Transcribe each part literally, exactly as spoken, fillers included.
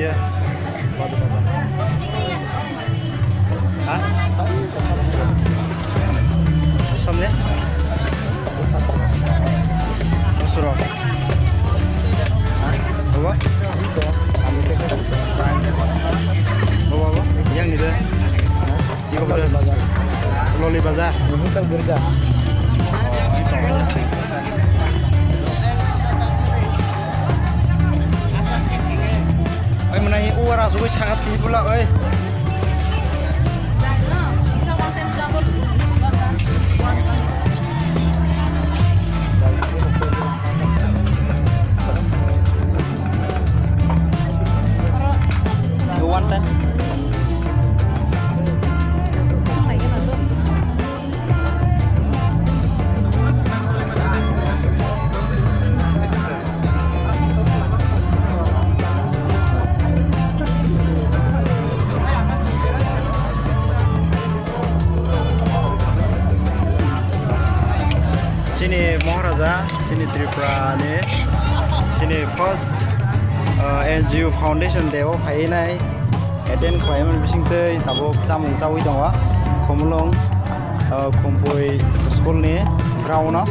Ha? Samne? Osoro. Ha? Baba? Baba, baba? Yang ni de? Iko bole bazar. Loli bazar. Musa gerja. Oi, mwnai uwar asugwi sagat tibula, oi. One time. Chini Maharaja, chini Tripura ni, chini first, uh, N G O Foundation Day o phai nai attend khlaimani bising twi tabuk chamung chawi tongo Khumulwng, uh, Khumpui school ni ground o.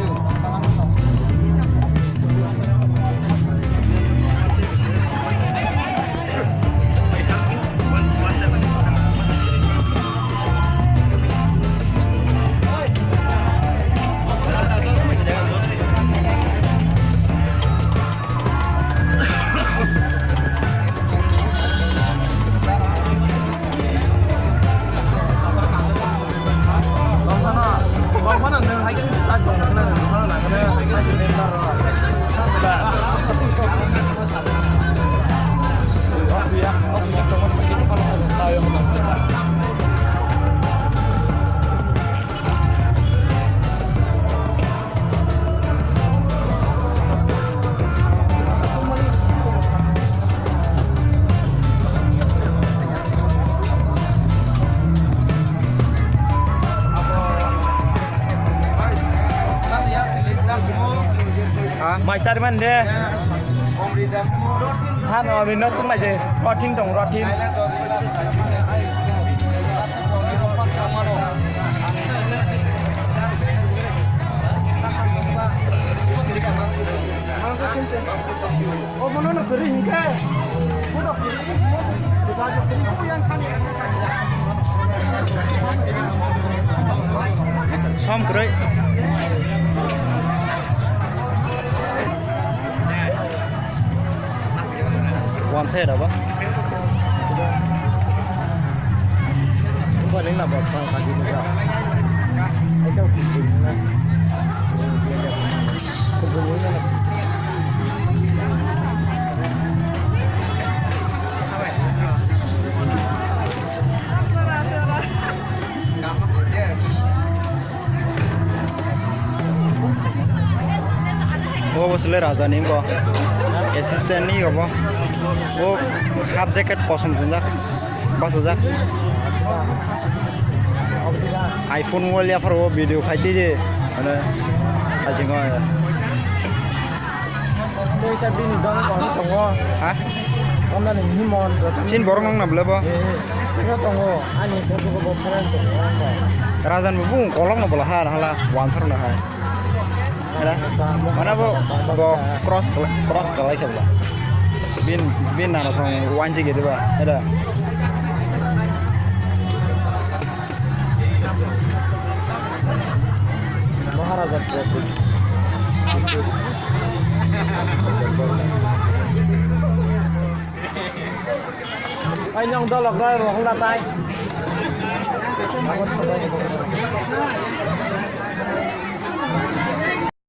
Ha? Mai chari man de. Sano abini no sung lai de. Rotin tong, rotin. Obono no kwrwi hinkhe. Som kwrwi. One side aba. Bukan ini napa sang kaki muda. Ayo kita. Obo sle raja ni bo assistant ni obo. O half jacket kosom sinjak. Bachajak. iPhone mobile yapharo video khai twi di. Mane, ajingo. Teisa bini dong kono tongo. Ha? Omna ni himon. Chin borok nang na bwle bo? Eh, eh. Ino tongo. Ani photo ko bo pharan tongo. Rajan bo bung kolok no bola ha hala wansar no hai. Ada? Mana bo, bo cross kala-, cross kalai khe bla. Bin, bin nana song wanji gede ba. Ada? Maharaja Trophy. Ai nong dolok roi bo hwnla tai.